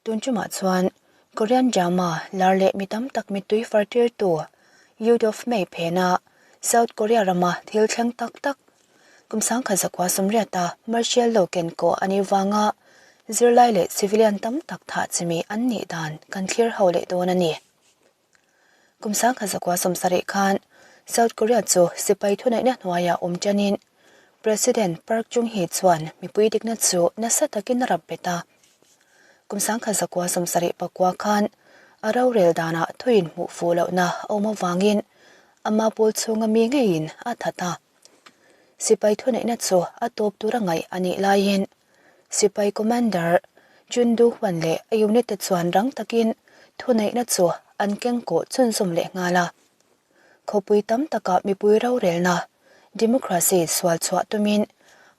Tun tumah chuan Korean drama lar leh mi tam tak mittui far tirtu Youth of May phena South Korea rama thil thleng tak tak kum sangkhat zakua sawmriata martial law ken kawh a nih vanga zirlai leh civilian tam tak thah chimi an nih dan kan thlir ho leh dawn a ni. Kum sangkhat zakua 70 khan South Korea chu sipai thuneihna hnuaiah awm tanin President Park Chung-hee chuan mipui dikna chu nasa takin a rap bet a. Kum sangkhat zakua 74 khan a rorel danah thuin hmuh fuh lohna a awm avangin ama pawl chhunga mi ngeiin a that a. Sipai thuneihna chu a tawp tura ngaih a nih laiin Sipai Commander Chun Du-hwan leh a unit te chuan rang takin thuneihna chu an keng kawh chhunzawm leh nghal a. Khawpui tam takah mipui rorelna, democracy, sual chhuah tumin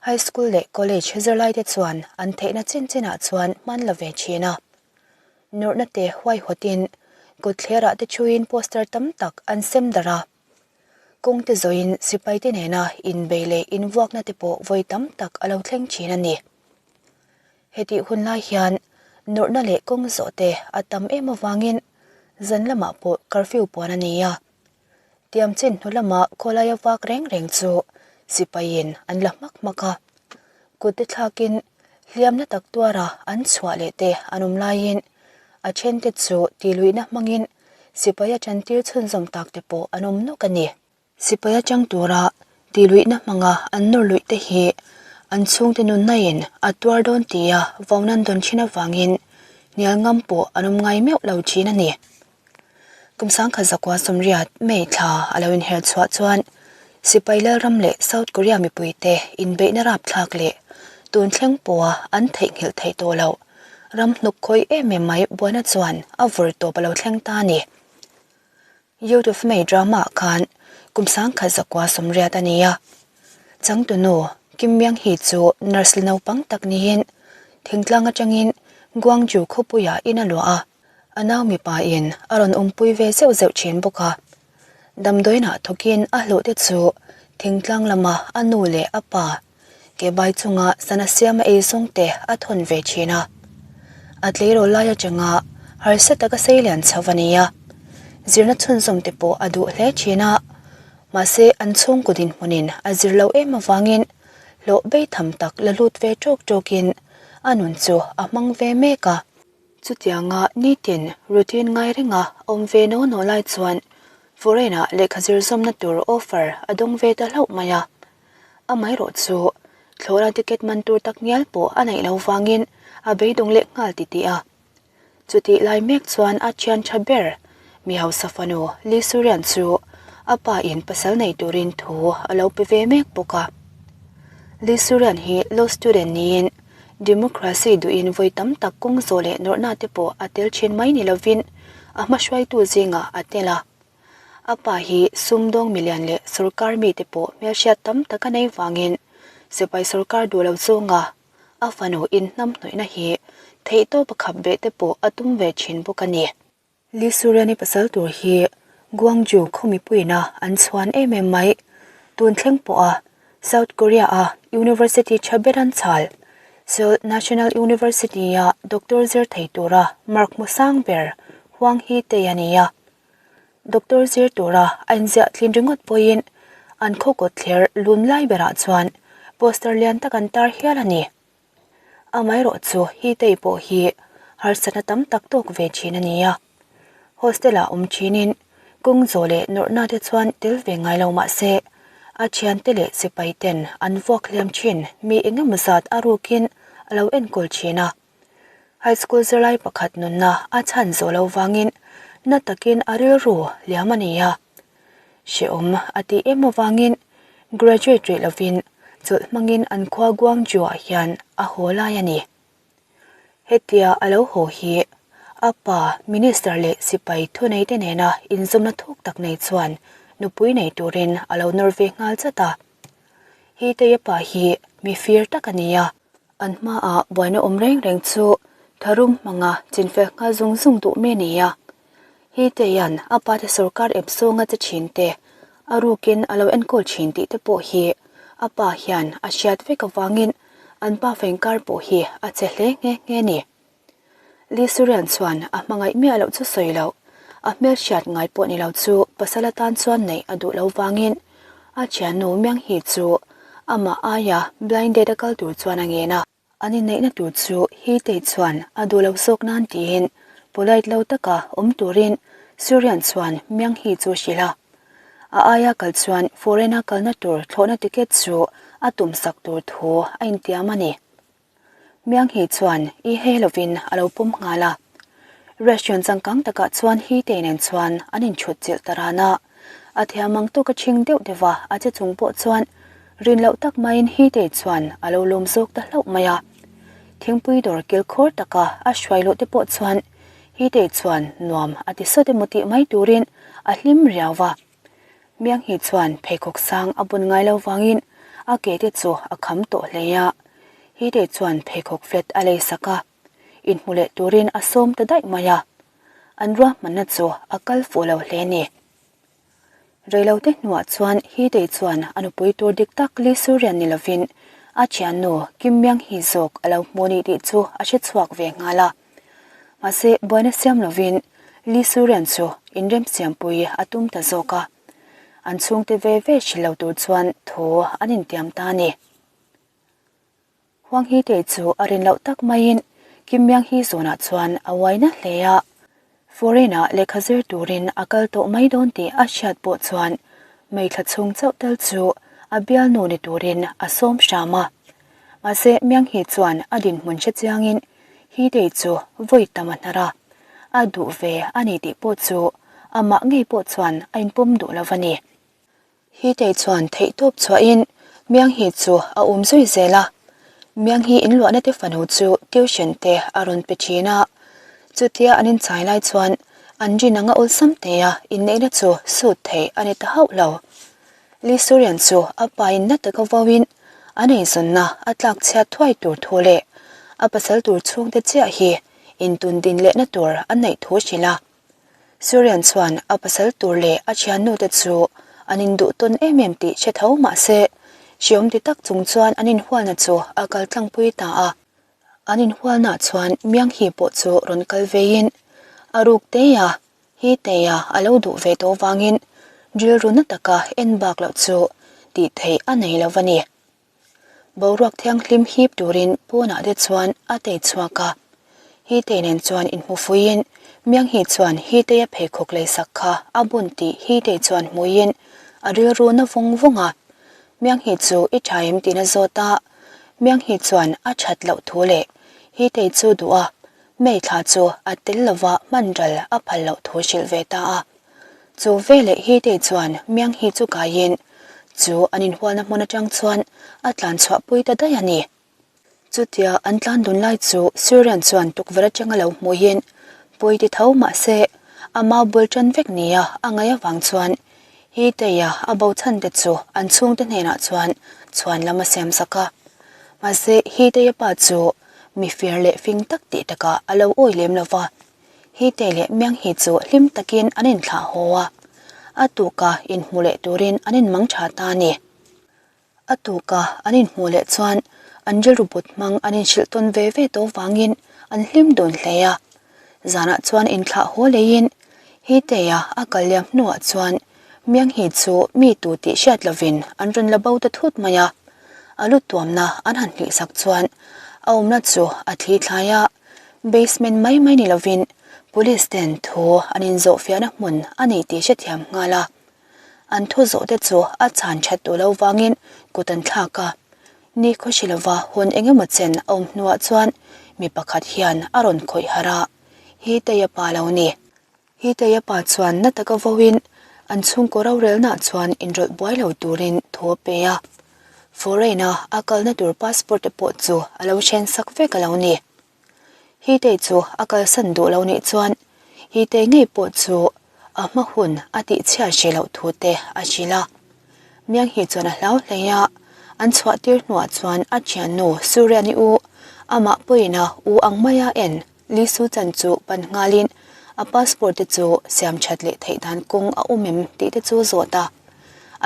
High School leh College zirlaite chuan an theihna chin chinah chuan hman la ve thin a. Nawrhna te huaihawtin kawtthlerah te thuin poster tam tak an sem darh a. Kawng te zawhin sipai te nena inbei leh invuakna te pawh vawi tam tak a lo thleng thin a ni. Hetih hun lai hian nawrhna leh kawng zawh te a tam em avangin zan lamah pawh curfew puan a ni a. Tiam chin hnu lama khawlaia vak reng reng chu sipaiin an la hmak hmak a. Kut te thlakin hliamna tak tuara an chhuah leh te an awm laiin a then te chu tihluihna hmangin Sipai a chantir chhunzawm tak te pawh an awm nawk a ni. Sipai a chang tura tihluihna hmanga an nawr luih te hi an chhungte nunnain a tuar dawn tia vaunan dawn thin avangin hnial ngam pawh an awm ngai meuh lo thin a ni. Kum sangkhat zakua 80 May thla a lo inher chhuah chuan Sipai Lalram leh South Korea mipuite inbeihna rapthlak leh tun thleng pawha an theihnghilh theih tawh loh Ram hnuk khawih em em mai buaina chuan a vur tawp a lo thleng ta a ni. Youth of May drama ah khan kum sangkhat zakua 80 a ni a. Changtunu Kim Myung Hee chu nurse la naupang tak niin thingtlang atangin Gwangju khawpuiah in a luah a. A nau mipa in a rawn awmpui ve zeuh zeuh thin bawk a. Damdawiinah thawkin a hlawh te chu thingtlang lama a nu leh a pa Ke bai chunga sana siama ei zawng te a thawn ve thin a. A tleirawl lai atanga harsa taka sei lian chho a ni a. Zirna chhunzawm te pawh a duh hle thin a. Mahse an chhungkaw dinhmunin a zir lo em avangin hlawh bei tham tak la lut ve tawk tawkin a nun chu a hmang ve mek a. Chutianga nitin routine ngai renga awm ve no no lai chuan foreign-ah lehkha zir zawmna tur offer a dawng ve ta hlauh mai a. Amaherawh chu thlawhna ticket man tur tak ngial pawh a neih lo vangin a beidawng leh nghal ti tih a. Chutih lai mek chuan a thian tha ber mi hausa fanu Lee Surian chu a pa in pasal nei turin thu a lo pe ve mek bawk a. Lee Surian hi law student niin democracy duhin vawi tam tak kawng zawh leh nawrhna te pawh a tel thin mai ni lovin a hmahruaitu zingah a tel a. A pa hi sumdawng milian leh sorkar mite pawh hmelhriat tam tak a nei vangin sipai sorkar duh lo zawnga a fanu inhnamhnawihna hi theihtawp a khap beh te pawh a tum ve thin bawk a ni. Lee Suriani pasal tur hi Gwangju khaw mipuiina an chhuan em em mai. Tun thleng pawha South Korea-a University tha ber an chhal, Seoul National University-a doctor zir thei tura mark hmu sang ber Hwang Hee-tae a ni a. Doctor zir tura a inziah thlin ringawt pawhin an khaw kawt thler lun lai berah chuan poster lian tak an tar hial a ni. Amaherawh chu Hitei pawh hi harsatna tam tak tawk ve thin a ni a. Hostel-ah awm thinin kawng zawh leh nawrhna te chuan tel ve ngai lo mah se a thiante leh sipai ten an vuak hliam thin mi engemaw zat a rukin a lo enkawl thin a. High school zirlai pakhat nunna a chhan zawh loh vangin na takin a rilru liam a ni a. Hrehawm a tih em avangin graduate rih lovin chawlh hmangin an khua Guangzhou-ah hian a haw lai a ni. Hetia a lo haw hi a pa minister leh sipai thuneite nena inzawmna thuk tak nei chuan nupui nei turin a lo nawr ve nghal chat a. Hiteia pa hi mi fir tak a ni a. An hmaah buaina awm reng reng chu tharum hmanga chinfel nghal zung zung duh mi a ni a. Hi Teian a pate sorkar ep zawnga che thin te, a rukin a lo enkawl thin tih te pawh hi a pa hian a hriat vek avangin an pa fengkar pawh hi a che hle nghe nghe a ni. Lee Surian chuan a hmangaih miah loh chu sawi loh, a hmelhriat ngai pawh ni lo chu pasal atan chuan neih a duh lo vangin a thiannu Myung-hee chu amah aia blind date a kal tur chuan a ngen a. An inneihna tur chu Hee-tae chuan a duh lo zawk nan tiin polite lo taka awm turin Surian chuan Myung-hee chu a hrilh a. A aia kal chuan foreign-a kalna tur thlawhna ticket chu a tumsak tur thu a intiam a ni. Myung-hee chuan i he lovin a lo pawm nghal a. Restaurant changkang takah chuan Hee-tae nen chuan an inchhut chilh ta ran a. A thiam ang tawk a chhing deuh deuh a, a che chung pawh chuan rin loh tak maiin Hee-tae chuan a lo lawm zawk ta hlauh mai a. Thingpui dawr kil khawr taka a hruai luh te pawh chuan Hee-tae chuan nuam a ti sawt emaw tih mai turin a hlim riau va. Mianghee chuan pheikhawk sang a bun ngai lo vangin a ke te chu a kham tawh hle a. Hee-tae chuan pheikhawk flat a lei sak a, inhmu leh turin a sawm ta daih mai a. An ruahmanna chu a kal fuh lo hle ni. Reilote hnuah chuan Hee-tae chuan a nupui tur dik tak Lee Soo-rian ni lovin a thiannu Kim Myung-hee zawk a lo hmu ni tih chu a hre chhuak ve nghal a. Mahse, buaina siam lovin Lee Soo-rian chu inremsiampui a tum ta zawk a. An chhungte ve ve hrilh lo tur chuan thu an intiam ta a ni. Huang hi tei chu a rin loh tak maiin Kim Myung Hee zawnah chuan a uai na hle a. Foreign ah lehkha zir turin a kal tawh mai dawn tih a hriat pawh chuan Meithla chhung chauh tal chu a bialnu ni turin a sawm hram a. Mahse Myung Hee chuan a dinhmun hre chiangin Hee Tei chu vawi tam a hnar a, a duh ve a ni tih pawh chu amah ngei pawh chuan a inpawm duh lo a ni. Hitei chuan theihtawp chhuahin Mianghi chu a awm zui zel a, Mianghi inluahna te fanu chu tuition te a rawn pe thin a, chutia an inchai lai chuan an rin anga awlsam teia inneihna chu sut theih a ni ta hauh lo. Lee Surian chu a pa in na taka vauin an eizawnna a tlak chhiat thuai tur thu leh a pasal tur chhungte chiah hi intun din lehna tur an neih thu hrilh a. Surian chuan a pasal tur leh a thiannu te chu an induh tawn em em tih hre tho mah se, hreawm ti tak chung chuan an inhualna chu a kal tlangpui ta a. An inhualnaah chuan Mianghi pawh chu rawn kal veiin a ruk teia hi teia a lo duh ve tawh vangin rilru na taka en bak loh chu tih theih a nei lo va ni. Boruak thianghlim hip turin pawnah te chuan a tei chhuak a. Hitei nen chuan inhmu fuiin Mianghi chuan Hiteia pheikhawk leisak kha a bun tih Hitei chuan hmuiin a rilru na vawng vawng a. Mianghi chu i tha em tiin a zawt a, Mianghi chuan a that loh thu leh Hitei chu duh a, May thla chu a tel lova hman ral a phal loh thu hrilh ve ta a. Chu veleh Hitei chuan Mianghi chu kaiin chu an inhualna hmun atang chuan a tlan chhuahpui ta daih a ni. Chutia an tlan dun lai chu Surian chuan tukverh atanga lo hmuhin pawi ti tho mah se a mau bul tan vek nia a ngaih avang chuan Hiteia a bo chhan te chu an chhungte hnenah chuan chhuan lam a siam sak a. Mahse Hiteia pa chu mi fir leh fing tak tih takah a lo awi lem lo va. Hitei leh Mianghi chu hlim takin an inthlah haw a, a tuka inhmu leh turin an inmang tha ta a ni. A tuka an inhmuh leh chuan an rilru but hmang an inhrilh tawn ve ve tawh vangin an hlim dun hle a. Zanah chuan inthlah haw leiin Hiteia a kal liam hnuah chuan Mianghi chu mi tu tih hriat lovin an rawn la bo ta thut mai a. A lu tuamna an han hlihsak chuan a awmna chu a thli thlai a. Basement mai mai ni lovin Police ten thu an inzawh fiahna hmun a ni tih hrethiam nghal a. An thu zawh te chu a chhan that duh lo vangin kut an thlak a. Ni khawhri lova hun eng emaw chen a awm hnuah chuan mi pakhat hian a rawn khawih harh a, Hi Teia pa lo ni. Hi Teia pa chuan na taka vauin an chhungkaw rorelnaah chuan inrawlh buai lo turin thu a pe a. Foreign-a a kalna tur passport te pawh chu a lo hren sak vek a lo ni. Hitei chu a kalsan duh lo nih chuan Hitei ngei pawh chu a hma hun a tih chhiar hreh loh thu te a hrilh a. Mianghi chuan a hlau hle a, an chhuah tir hnuah chuan a thiannu Suriani u amah pawhin a u ang maia en Li Su Chan chu pan nghalin a passport te chu siam that leh theih dan kawng a awm em tih te chu zawt a.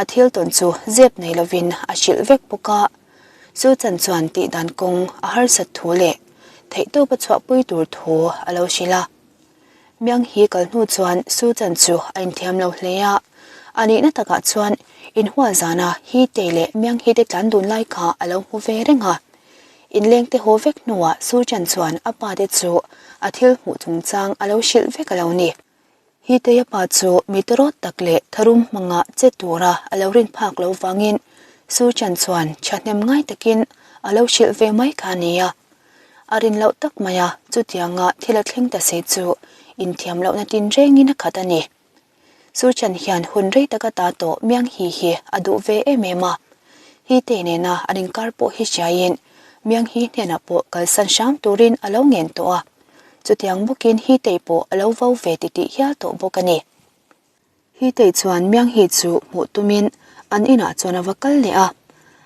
A thil tawn chu zep nei lovin a hrilh vek bawk a. Su Chan chuan tih dan kawng a harsat thu leh. theihtawp a chhuahpui tur thu a lo hrilh a. Miang hi kal hnu chuan Su Chan chu a inthiam lo hle a, a nihna takah chuan inhual zana Hi Tei leh Miang Hi te tlan dun lai kha a lo hmu ve reng a. Inleng te haw vek hnuah Su Chan chuan a pa te chu a thil hmuh chungchang a lo hrilh vek a lo ni. Hi Tei a pa chu mi tawrawt tak leh tharum hmanga che tura a lo rin phak lo vangin Su Chan chuan thahnem ngai takin a lo hrilh ve mai kha a ni a. A rin loh tak mai a, chutianga thil a thleng ta se chu inthiam lohna tinrengin a khat a ni. Surchan hian hun rei taka ta tawh Miang Hi hi a duh ve em em a. Hi te nena an inkar pawh hi hriaiin Miang Hi hnenah pawh kalsan hram turin a lo ngen tawh a. Chutiang bawkin Hi Tei pawh a lo vo ve titih hial tawh bawk a ni. Hi Tei chuan Miang Hi chu hmuh tumin an inah chuan a va kal leh a.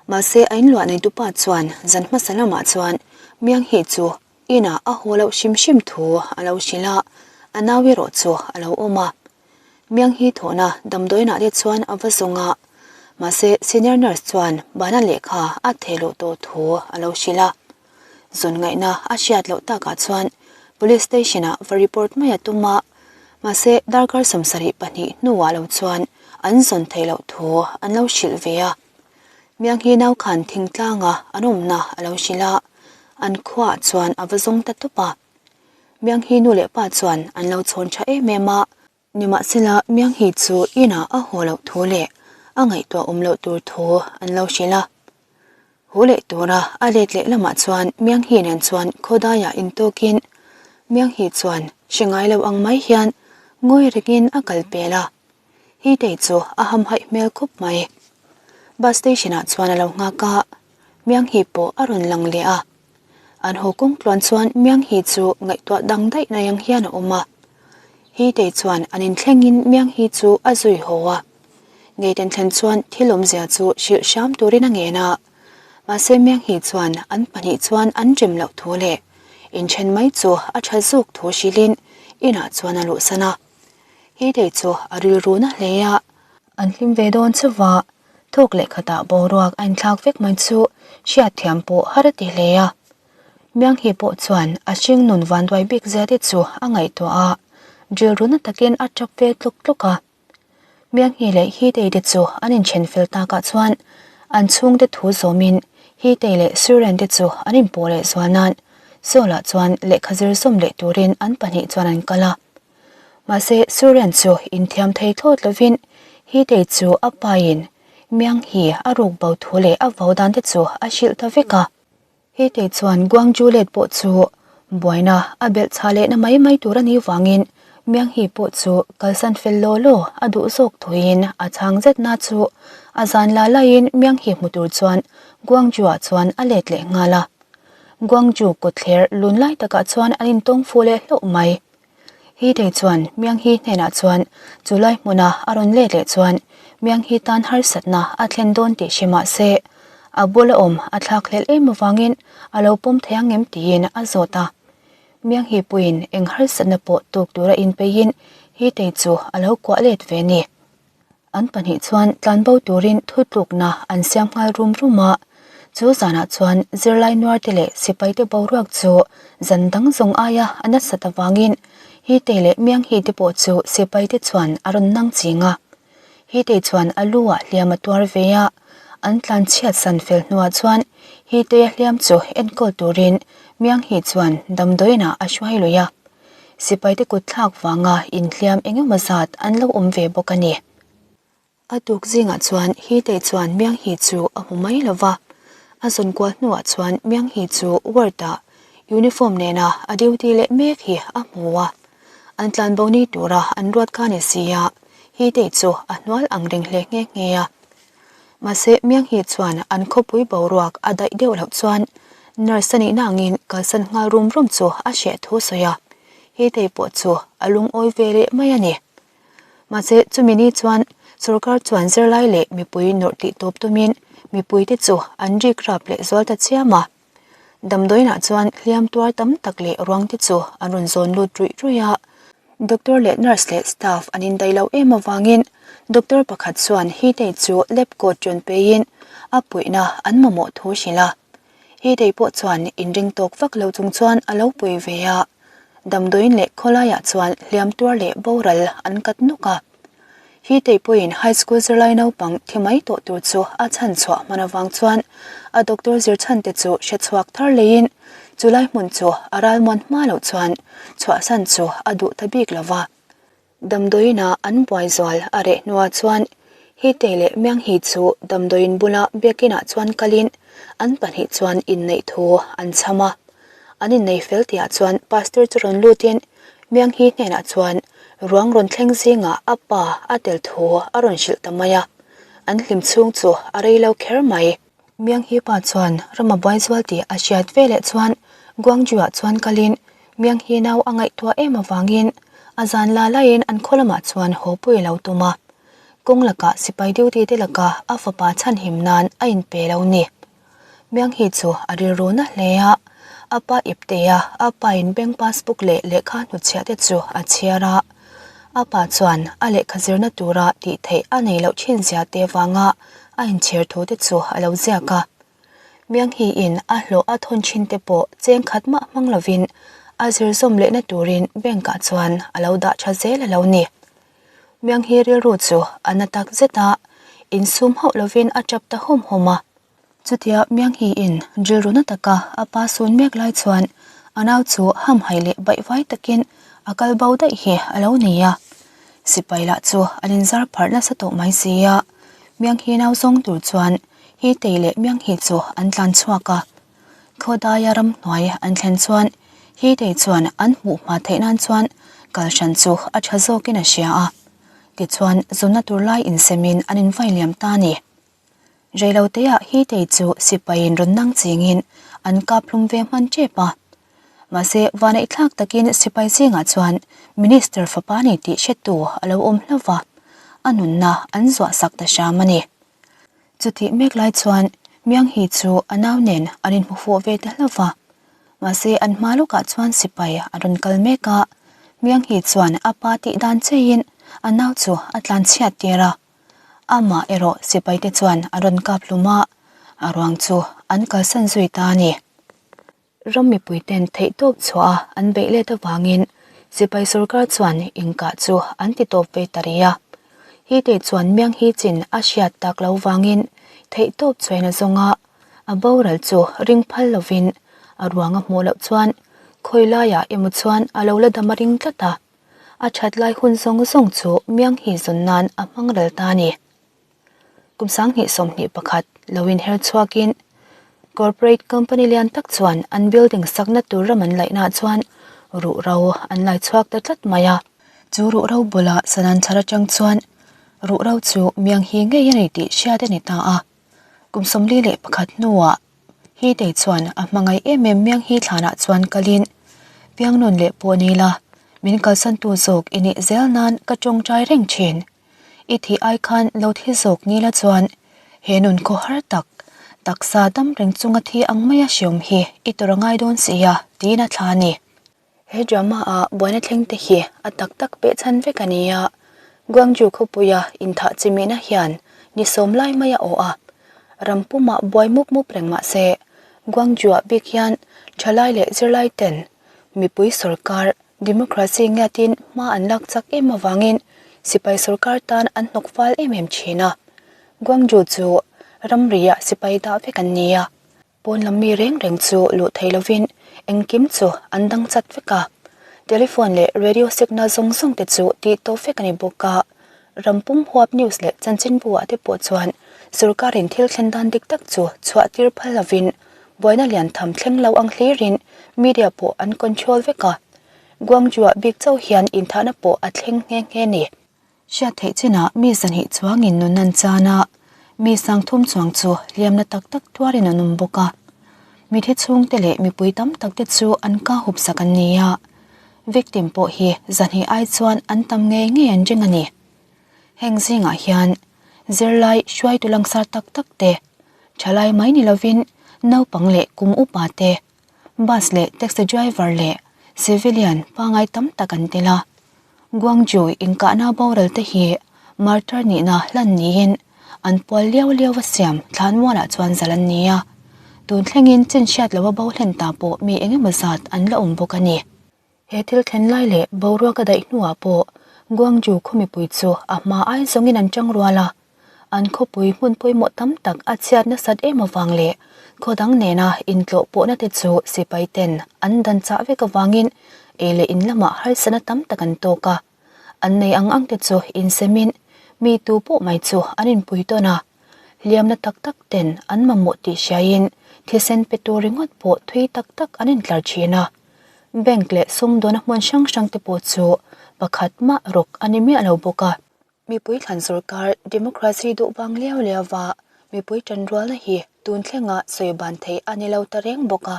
Mahse a inluah neitupa chuan zan hmasa lamah chuan Miang Hi chu inah a haw loh hrim hrim thu a lo hrilh a, a nau erawh chu a lo awm a. Miang Hi thawhna damdawiinah te chuan a va zawng a, mahse senior nurse chuan bana lehkha a theh loh tawh thu a lo hrilh a. Zawn ngaihna a hriat loh takah chuan Police Station ah va report mai a tum a, mahse darkar 72 hnuah lo chuan an zawn theih loh thu an lo hrilh ve a. Miang hi nau khan thingtlanga an awmna a lo hrilh a, an khuaah chuan a va zawng ta tawp a. Miang hi nu leh pa chuan an lo chhawn tha em em a, nimahsela Miang hi chu inah a haw loh thu leh a ngaihtuah awm loh tur thu an lo hrilh a. Haw leh tura a let leh lamah chuan Miang hi nen chuan khawdaiah intawkin Miang hi chuan hre ngai lo ang mai hian ngawi rengin a kal pel a. Hi Tei chu a hamhaih hmel khawp mai. Bus station ah chuan a lo nghak a, Miang Hi pawh a rawn lang leh a. An haw kawng tluan chuan Miang Hi chu ngaihtuah dang daih nai ang hian a awm a. Hi Tei chuan an inthlengin Miang Hi chu a zui haw a. Ngei den thlen chuan thil awmzia chu hrilh hram turin a ngen a. Mahse Miang Hi chuan an pahnih chuan an rem loh thu leh inthen mai chu a tha zawk thu hrilhin inah chuan a luhsan a. He day chu a rilru na hle a. An hlim ve dawn chauva, thawk leh khatah boruak a inthlak vek mai chu hriatthiam pawh har a ti hle a. Mianghi pawh chuan a hring nun vanduai bik zia te chu a ngaihtuah a, rilru na takin a tap ve tluk tluk a. Mianghi leh Hitei te chu an inthen fel takah chuan an chhungte thu zawmin Hitei leh Suren te chu an inpawh leh zual nan Seoul-ah chuan lehkha zir zawm leh turin an pahnih chuan an kal a. Mahse, Surian chu inthiam thei thlawt lovin Hitei chu a pain Miang hi a ruk bo thu leh a vo dan te chu a hrilh ta vek a. Hitei chuan Guangzhou let pawh chu buaina a belh chhah lehna mai mai tur a nih vangin Miang hi pawh chu kalsan fel law law a duh zawk thuin a chhang zetna chu a zan la laiin Miang hi hmu tur chuan Guangzhou-ah chuan a let leh nghal a. Guangzhou kawtthler lun lai takah chuan an intawng fu leh hlauh mai. Hi Tei chuan Miang Hi hnenah chuan chu lai hmuna a rawn let leh chuan Miang Hi tan harsatna a thlen dawn tih hre mah se, a bula awm a thlak hlelh em avangin a lo pawm thei ang em tiin a zawt a. Miang Hi puiin eng harsatna pawh tuk tura inpeihin Hi Tei chu a lo kuah let ve a ni. An pahnih chuan tlanbo turin thutlukna an siam nghal rum rum a, chu zanah chuan zirlai nuarte leh sipaite boruak chu zan dang zawng aia a nasat avangin Hitei leh Mianghite pawh chu sipaite chuan a rawn nang ching a. Hitei chuan a lu ah hliam a tuar ve a, an tlan chhiat san fel hnuah chuan Hitei a hliam chu enkawl turin Mianghi chuan damdawiinah a hruai lui a. Sipaite kut thlak vanga inhliam eng emaw zat an lo awm ve bawk a ni. A tuk zingah chuan Hitei chuan Mianghi chu a hmu mai lo va, a zawn kual hnuah chuan Mianghi chu ward-ah uniform nena a duty leh mek hi a hmu a. An tlanbo ni tura an ruat kha ni si a, Hitei chu a hnual ang reng hle nghe nghe a. Mahse, Mianghi chuan an khawpui boruak a daih deuh loh chuan nurse a nihna angin kalsan nghal rum rum chu a hreh thu a sawi a, Hitei pawh chu a lungawi ve leh mai a ni. Mahse, chumi ni chuan sorkar chuan zirlai leh mipui nawrh tih tawp tumin mipuite chu an rik rap leh zual ta chiam a. Damdawiinah chuan hliam tuar tam tak leh ruang te chu an rawn zawn lut ruih ruih a. Doctor leh nurse leh staff an indaih loh em avangin doctor pakhat chuan Hitei chu lab coat rawn peiin a puihna an mamawh thu hrilh a. Hidei pawh chuan inring tawk vak lo chung chuan a lo pui ve a, damdawiin leh khawlaiah chuan hliam tuar leh boral an kat nawk a. Hidei pawhin high school zirlai naupang thi mai tawh tur chu a chhan chhuah hman avang chuan a doctor zir chhan te chu hre chhuak thar leiin chulai hmun chu a ralmuan hma loh chuan chhuahsan chu a duh ta bik lo va. Damdawiinah an buai zual a reh hnuah chuan Hitei leh Mianghi chu damdawiin bula biakinah chuan kalin an pahnih chuan inneih thu an chham a. An innei fel tihah chuan Pastor chu rawn lutin Mianghi hnenah chuan ruang rawn thleng zingah a pa a tel thu a rawn hrilh ta mai a. An hlim chhung chu a rei lo kher mai. Mianghipa chuan Rama buai zual tih a hriat veleh chuan Guangzhou-ah chuan kalin Mianghi nau a ngaihtuah em avangin a zan la laiin an khaw lamah chuan haw pui a lo tum a. Kawng lakah sipai duty te laka a fapa chhanhim nan a inpe lo ni. Mianghi chu a rilru na hle a, a pa iptea a pain bank passbook leh lehkha hnutchhiah te chu a chhiar a. A pa chuan a lehkha zirna tura tih theih a nei loh thin zia te vanga a inchhir thu te chu a lo ziak a. Mianghiin a hlawh a thawn thin te pawh cheng khat mah hmang lovin a zir zawm lehna turin bank ah chuan a lo dah tha zel a lo ni. Mianghi rilru chu a na tak zet a, insum hauh lovin a tap ta hawm hawm a. Chutia Mianghiin rilru na taka a pa sun mek lai chuan a nau chu hamhai leh baihvai takin a kal bo daih hi a lo ni a. Sipai lah chu an inzar pharh nasa tawh mai si a, Mianghi nau zawng tur chuan Hitei leh Mianghi chu an tlan chhuak a. Khawdaia ramhnuai an thlen chuan Hitei chuan an hmuh hma theih nan chuan kal hran chu a tha zawkin a hria a. Tichuan zunna tur lai insemin an invai liam ta a ni. Reiloteah Hitei chu sipaiin rawn nang chingin an kap hlum ve hman tep a. Mahse, vaneihthlak takin sipai zingah chuan Minister fapa ni tih hretu a lo awm hlauh va, a nunna an zuah sak ta hram a ni. Chutih mek lai chuan Mianghi chu a nau nen an inhmu fuh ve ta hlauh va. Mahse, an hma lawkah chuan sipai a rawn kal mek a, Mianghi chuan a pa tih dan cheiin a nau chu a tlanchhiat tir a. Amah erawh sipaite chuan a rawn kap hlum a, a ruang chu an kalsan zui ta a ni. Ram mipuiten theihtawp chhuah a an beih let avangin sipai sorkar chuan inkah chu an ti tawp ve ta rih a. Hitei chuan Miang Hi Chin a hriat tak lo vangin theihtawp chhuain a zawng a, a boral chu ring phal lovin a ruang a hmuh loh chuan khawi laiah emaw chuan a lo la dam a ring tlat a. A that lai hun zawng zawng chu Miang hi zawn nan a hmang ral ta a ni. Kum 2021 lo inher chhuakin corporate company lian tak chuan an building sakna tur ram an laihna ah chuan ruhro an lai chhuak ta tlat mai a. Chu ruhro bula sanan chhar atang chuan ruhro chu Miang hi ngei a ni tih hriat a ni ta a. Kum 41 hnuah Hitei chuan a hmangaih em em Miang hi thlanah chuan kalin, Piangnawn leh pawh ni la, min kalsantu zawk i nih zel nan ka tawngtai reng thin. I thih ai khan lo thi zawk ni la chuan he nun khaw har tak, taksa dam reng chunga thi ang maia hreawm hi i tawrh a ngai dawn si a, tiin a thla a ni. He drama ah buaina thleng te hi a tak tak peh chhan vek a ni a, Guangzhou khawpuia inthah chimihna hian ni sawm lai mai a awh a, ram pumah buai mup mup reng mah se, Guangzhou ah bik hian thalai leh zirlai ten mipui sorkar democracy ngiatin hma an lak chak em avangin sipai sorkar tan an hnawk fal em em thin a, Guangzhou chu ramriah sipai dah vek an ni a. Pawn lam mi reng reng chu luh thei lovin engkim chu an dang chat vek a. Telephone leh radio signal zawng zawng te chu tih tawp vek a ni bawk a. Ram pum huap news leh chanchinbu ah te pawh chuan sorkarin thil thlen dan dik tak chu chhuah tir phal lovin buaina lian tham thleng lo ang hlirin media pawh an control vek a. Guangzhou ah bik chauh hian inthahna pawh a thleng nghe nghe a ni. Hriat theih chinah mi zahnih chuangin nun an chan a, mi sangthum chuang chu hliamna tak tak tuarin an awm bawk a. Mithi chhungte leh mipui tam tak te chu an ka hup sak an ni a, victim pawh hi zahnih ai chuan an tam ngei ngei an ring a ni. Heng zingah hian zirlai hruaitu langsar tak tak te, thalai mai ni lovin naupang leh kum upa te, bus leh taxi driver leh civilian pangai tam tak an tel a. Guangzhou inkahna boral te hi martyr nihna hlan niin an pual liau liau a siam thlanmualah chuan zal an ni a. Tun thlengin chin hriat loha bo hlen ta pawh mi eng emaw zat an la awm bawk a ni. He thil thlen lai leh boruak a daih hnuah pawh Guangzhou khaw mipui chu a hma ai zawngin an tang rual a. An khawpui hmun pawimawh tam tak a chhiat nasat em avang leh khaw dang nena intlawh pawhna te chu sipai ten an dan chah vek avangin ei leh in lamah harsatna tam tak an tawk a. An nei ang ang te chu insemin mi tu pawh mai chu an inpui tawn a. Hliamna tak tak ten an mamawh tih hriaiin thisen pe tur ringawt pawh thui tak tak an intlar thin a. Bank leh sumdawna hmun hrang hrang te pawh chu pakhat mah rawk a ni miah lo bawk a. Mipui thlan sorkar democracy duh vang liau liau va mipui tanrualna hi tun thlenga sawi ban theih a ni lo ta reng bawk a.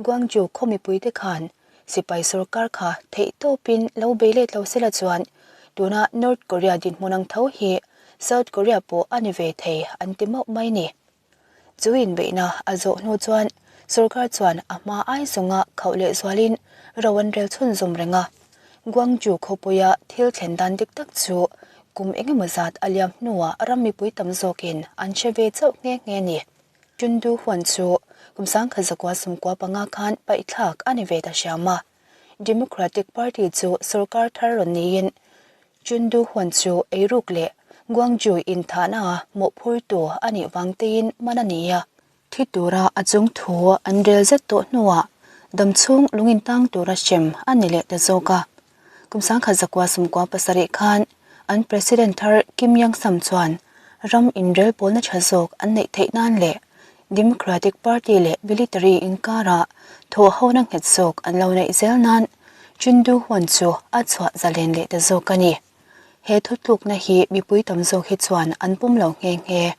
Guangzhou khaw mipuite khan sipai sorkar kha theih tawpin lo bei let lo sela chuan tuna North Korea dinhmun ang tho hi South Korea pawh a ni ve thei an ti mauh mai ni. Chu inbeihna a zawh hnu chuan sorkar chuan a hma ai zawnga khauh leh zualin ro an rel chhunzawm reng a. Guangzhou khawpuia thil thlen dan dik tak chu kum engemaw zat a liam hnuah ram mipui tam zawkin an hre ve chauh nghe nghe ni. Chun Du Huan chu kum 1995 khan paihthlak a ni ve ta hriam a. Democratic Party chu sorkar thar rawn niin Chun Du Huan chu eiruk leh Guangzhou inthahna a mawhphurtu a nih vang teiin man a ni a. Thi tura a chung thu an rel zet tawh hnuah damchhung lung intang tura hrem a ni leh ta zawk a. Kum 1997 khan an President thar Kim Young-sam chuan ram inrel pawlna tha zawk an neih theih nan leh Democratic Party leh military inkarah thawhhona nghet zawk an lo neih zel nan Chun Doo-hwan chu a chhuah zalen leh ta zawk a ni. He thutlukna hi mipui tam zawk hi chuan an pawm lo nghe nghe.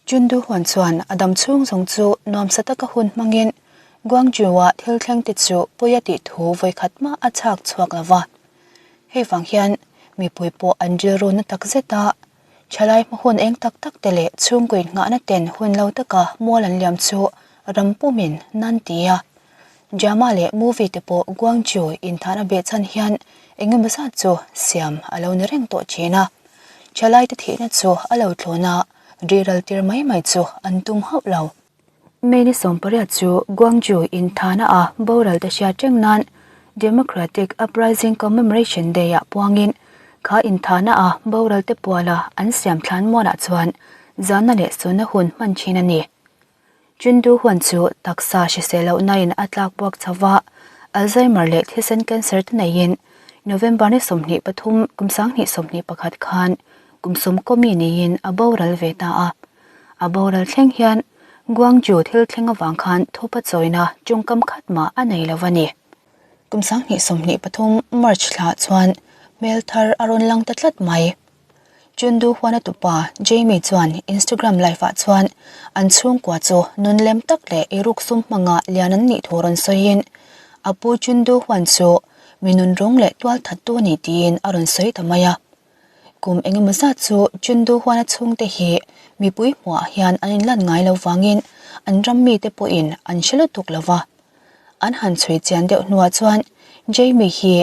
Chun Doo-hwan chuan a dam chhung zawng chu nuamsa taka hun hmangin Guangzhou-a thil thleng te chu pawi a tih thu vawikhat mah a chhak chhuak lo va. Hei vang hian mipui pawh an rilru na tak zet a, thalai hma hun eng tak tak te leh chhungkaw innghahna ten hun lo taka mual an liam chu ram pumin nan ti a. Drama leh movie te pawh Guangzhou inthahna behchhan hian engemaw zat chu siam a lo ni reng tawh thin a. Thalai te thihna chu a lo thlawn a. Riral tir mai mai chu an tum hauh lo. May ni 18 chu Guangzhou in Thana a boral te hriat reng nan Democratic Uprising Commemoration Day ah puangin kha in Thana a boral te puala an siam thlan muanah chuan zanna leh sunna hun hman thin a ni. Chundu huan chu taksa hrisel lohna in a tlak buak chho va, Alzheimer leh thisen cancer te neiin November ni 23 kum 2021 khan kum sawmkaw mi niin a boral ve ta a. A boral thleng hian Guangzhou thil thleng avang khan thupa chawina tawngkam khat mah a nei lo a ni. Kum 2023 March thla chuan hmel thar a rawn lang ta tlat mai. Chundu huana tupa Jamie chuan Instagram live ah chuan an chhungkua chu nun lem tak leh eiruk sum hmanga lian an nih thu rawn sawiin a pu Chundu huan chu mi nunrawng leh tual thattu a ni tiin a rawn sawi ta mai a. Kum engemaw zat chu Chundu huana chhungte hi mipui hmuah hian an inlan ngai lo vangin an ram mite pawhin an hre lutuk lo va. An han chhui chian deuh hnuah chuan Jamie hi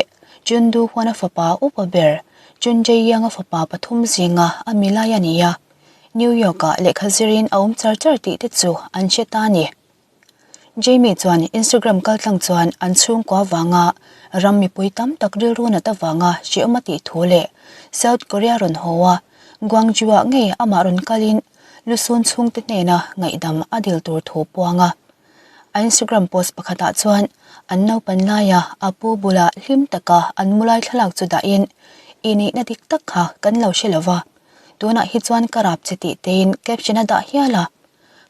Chun Du Huan-a fapa upa ber Chun Jae Yang-a fapa pathum zinga a mi lai a ni a, New York-ah lehkha zirin a awm char char tih te chu an hre ta a ni. Jamie chuan Instagram kaltlang chuan an chhungkua vanga ram mipui tam tak rilru nat avanga hrehawm a tih thu leh South Korea rawn haw a, Gwangju-ah ngei amah rawn kalin lusun chhungte hnena ngaihdam a dil tur thu puang a. A Instagram post pakhatah chuan an naupan laia a pu bula hlim taka an mu lai thlalak chu dahin, I nihna dik tak kha kan lo hre lo va, tunah hi chuan ka rap che tih tein caption a dah hial a.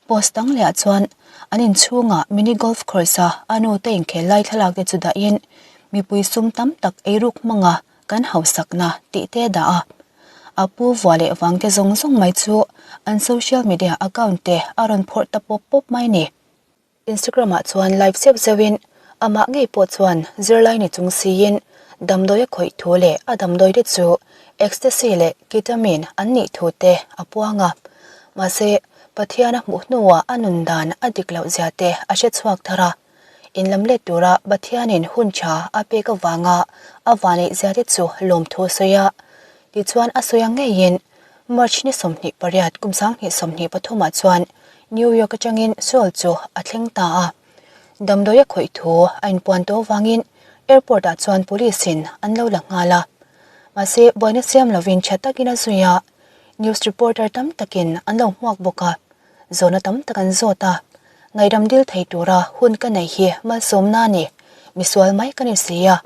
Post dang lehah chuan an inchhungah mini golf course-a a nu te inkhel lai thlalak te chu dahin, Mipui sum tam tak eiruk hmanga kan hausakna tih te a dah a. A pu vua leh vang te zawng zawng mai chu an social media account te a rawn phawrh ta pawp pawp mai ni. Instagram ah chuan live zeuh zeuh in amah ngei pawh chuan zirlai ni chung siin damdawi a khawih thu leh a damdawi te chu ecstasy leh ketamine an nih thu te a puang a. Mahse, Pathian a hmuh hnuah a nun dan a dik loh zia te a hre chhuak thar a. Inlam let tura Pathianin hun tha a pek avanga a vaneih zia te chu lawmthu a sawi a. Tichuan a sawi ang ngeiin March ni 28 kum 2023 ah chuan New York atangin Seoul chu a thleng ta a. Damdawi a khawih thu a inpuan tawh avangin airport ah chuan police in an lo la nghal a. Mahse buaina siam lovin tha takin a zui a, news reporter tam takin an lo hmuak bawk a, zawhna tam tak an zawt a. Ngaihdam dil thei tura hun ka nei hi malsawmna a ni, misual mai ka ni si a.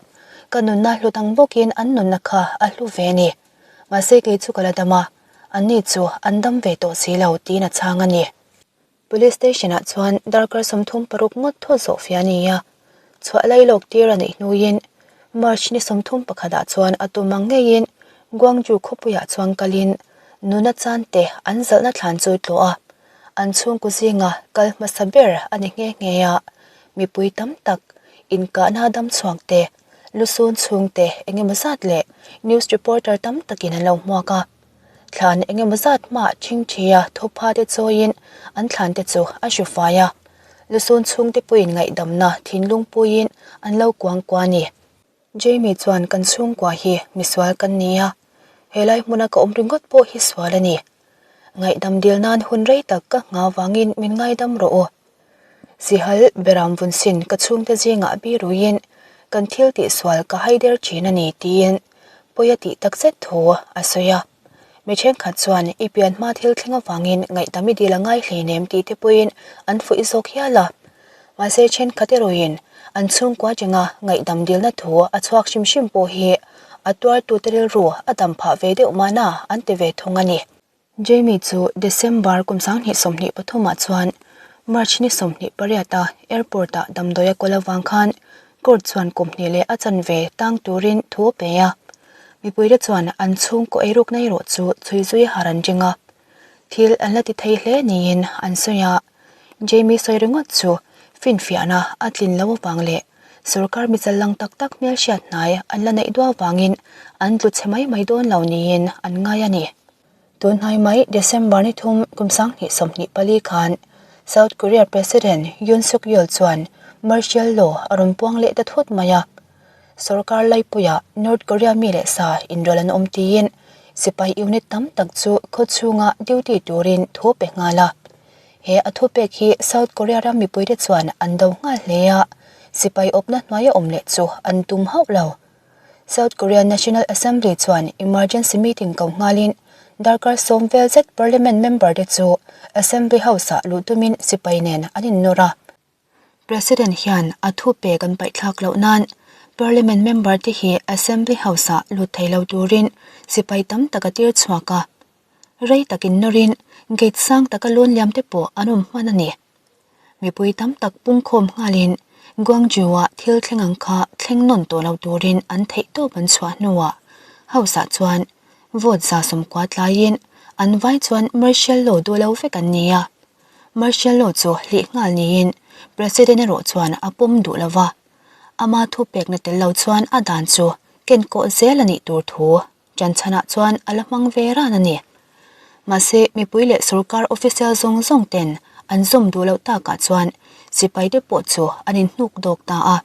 Ka nunna hlut ang bawkin an nunna kha a hlu ve a ni. Mahse kei chu ka la dam a, anni chu an dam ve tawh si lo tiin a chhang a ni. Police station ah chuan darkar 36 ngawt thaw zawh fia a ni a, chhuah lai lawk tir a neih hnuin March ni 31 ah chuan a tum ang ngeiin Gwangju khawpuiah chuan kalin nuna chan te an zalhna thlan chu tlawh a, an chhungkaw zinga kal hmasa ber a ni nghe nghe a, mipui tam tak inkahna dam chhuak te, lusun chhungte engemaw zat leh news reporter tam takin an lo hmuak a. Thlan engemaw zat hmaah ṭhingṭhia thawpha te chawiin an thlan te chu a hru fai a, lusun chhungte pawhin ngaihdamna thinlung puiin an lo kuang kua a ni. Jamie chuan kan chhungkua hi misual kan ni a, helai hmuna ka awm ringawt pawh hi sual a ni. Ngaihdam dil nan hun rei tak ka nghah vangin min ngaidam rawh u. Sihal beram vun sin ka chhungte zingah biruiin kan thil tihsual ka hai der thin a ni tiin pawi a tih tak zet thu a sawi a. Mi thenkhat chuan i pian hma thil thleng avangin ngaihdam i dil a ngai hleinem tih te pawhin an fuih zawk hial a. Mahse thenkhat erawhin an chhungkua chenga ngaihdam dilna thu a chhuak hrim hrim pawh hi a tuartute rilru a dam phah ve deuh mahna an ti ve thung a ni. Jamie chu December kum 2023 ah chuan March ni 28 a airport ah damdawi a kawl avang khan court chuan kum hnih leh a chanve tang turin thu a pe a. Mipuite chuan an chhungkaw eirukna erawh chu chhui zui har an ring a. Thil an la ti thei hle niin an sawi a. Jamie sawi ringawt chu finfiahna a tlin lo avang leh sorkar michal lang tak tak hmelhriat hnai an la neih duah avangin an tlu chhe mai mai dawn lo niin an ngai a ni. Tunhnai mai December ni thum kum 2024 khan South Korea President Yoon Suk Yeol chuan martial law a rawn puang leh ta thut mai a. Sorkar laipuiah North Korea mi leh sa inrawlh an awm tiin sipai unit tam tak chu khawchhunga duty turin thu pe nghal a. He a thupek hi South Korea ram mipuite chuan an do nghal hle a, sipai awpna hnuaia awm leh chu an tum hauh lo. South Korea National Assembly chuan emergency meeting ko nghalin darkar sawm vel zet parliament member te chu Assembly House-ah luh tumin sipai nen an innawr a. President hian a thupek an paihthlak loh nan parliament member te hi Assembly House-ah lut thei lo turin sipai tam tak a tir chhuak a. Rei tak innawrin gate sang taka lawn liam te pawh an awm hman a ni. Mipui tam tak pungkhawm nghalin Guangzhou-ah thil thleng ang kha thleng nawn tawh lo turin an theihtawp an chhuah hnuah House-ah chuan vote 90% tlaiin an vai chuan martial law duh lo vek an ni a. Martial law chu hlih nghal niin President erawh chuan a pawm duh lo va, ama thupekna tel lo chuan a dan chu kenkawh zel a nih tur thu Chanchhanah chuan a la hmang ve ran a ni. Mahse, mipui leh sorkar official zawng zawng ten an zawm duh loh takah chuan sipaite pawh chu an inhnuk dawk ta a.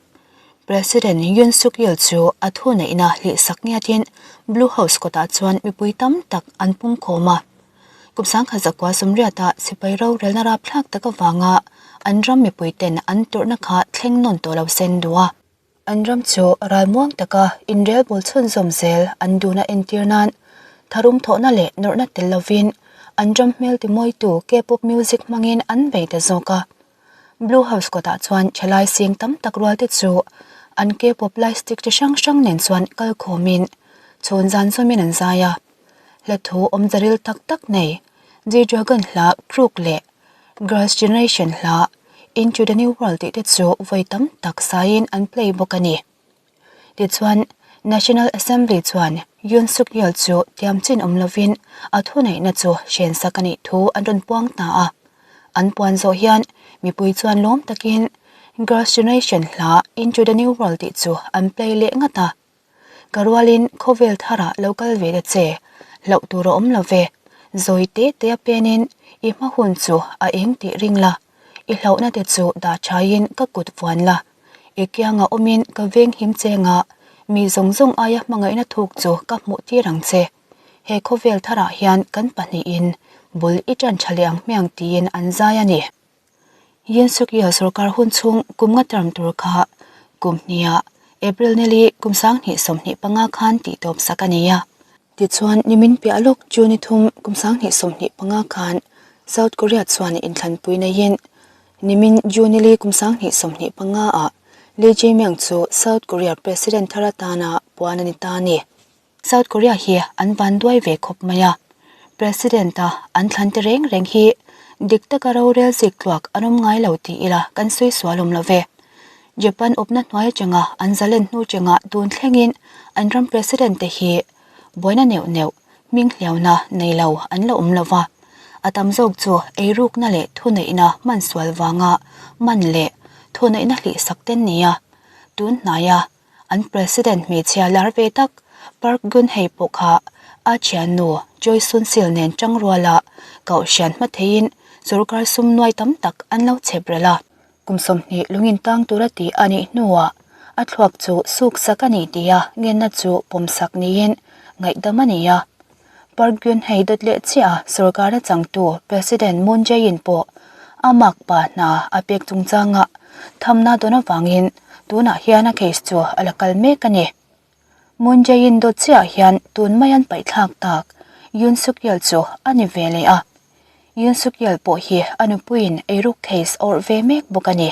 President Yoon Suk Yeol chu a thuneihna hlihsak ngiatin Blue House kawtah chuan mipui tam tak an pungkhawm a. Kum 1980 ah sipai rorelna rapthlak tak avanga an ram mipui ten an tawrhna kha thleng nawn tawh lo sen duh a. An ram chu ralmuang taka inrelbawl chhunzawm zel an duhna entir nan tharum thawhna leh nawrhna tel lovin an ram hmel timawitu K-pop music hmangin an bei ta zawk a. Blue House kawtah chuan thalai sing tam tak rualte chu an K-pop lightstick chi hrang hrang nen chuan kal khawmin chhun zan zawmin an zai a. Hla thu awmze ril tak tak nei G-Dragon hla Crook leh Girls Generation hla Into the New World tih te chu vawi tam tak saiin an play bawk a ni. Tichuan, National Assembly chuan Yoon Suk Yeol chu tiam chin awm lovin a thuneihna chu hrensak a nih thu an rawn puang ta a. An puan zawh hian mipui chuan lawm takin Girls Generation hla Into the New World tih chu an play leh ngat a. Ka rualin khawvel tharah lo kal ve ta che, hlauh tur a awm lo ve. Zawi te te a penin i hma hun chu a eng tih ring la, i hlauhna te chu dah thaiin ka kut vuan la. I kianga awmin ka veng him chenga mi zawng zawng aia hmangaihna thuk chu ka hmuh tir ang che. He khawvel tharah hian kan pahnihin Bul i ṭan ṭha leh ang hmiang tiin an zai a ni. Yoon Suk Yeol sorkar hun chhung kum nga term tur kha kum hniha April nili kum 2025 khan tihtawp sak a ni a. Tichuan, nimin piah lawk June ni thum kum 2025 khan South Korea chuan inthlanpui neiin nimin June nili kum 2025 ah Lee Jae-myung chu South Korea President thar atana puan a ni ta a ni. South Korea hi an van duai ve khawp mai a, President a an thlan te reng reng hi dik taka rorel zik tluak an awm ngai lo ti ila kan sawi sual awm lo ve. Japan awpna hnuai atanga an zalen hnu chengah tun thlengin an ram President te hi buaina neuh neuh, hming hliauna nei lo an la awm lo va, a tam zawk chu eirukna leh thuneihna hman sual vanga man leh thuneihna hlihsak ten nia tun hnaia An President hmeichhia lar ve tak Park Geun-hye pawh kha a thiannu Choi Soon-sil nen tangruala kohhran hma theiin sorkar sum nuai tam tak an lo chhep rel a. Kum 20 lungin tang tura tih a nih hnuah a thluak chu suk sak a nih tia ngenna chu pawmsak niin ngaihdam a ni a. Park Geun-hye dawt leh chiah a sorkara changtu President Moon Jae-in pawh a makpa hna a pek chungchanga thamna dawn avangin tunah hian a case chu a la kal mek a ni. Moon Jae-in dawt chiah hian tun mai an paihthlak tak Yoon Suk Yeol chu a ni ve leh a. Yoon Suk Yeol pawh hi a nupuiin eiruk case awrh ve mek bawk a ni.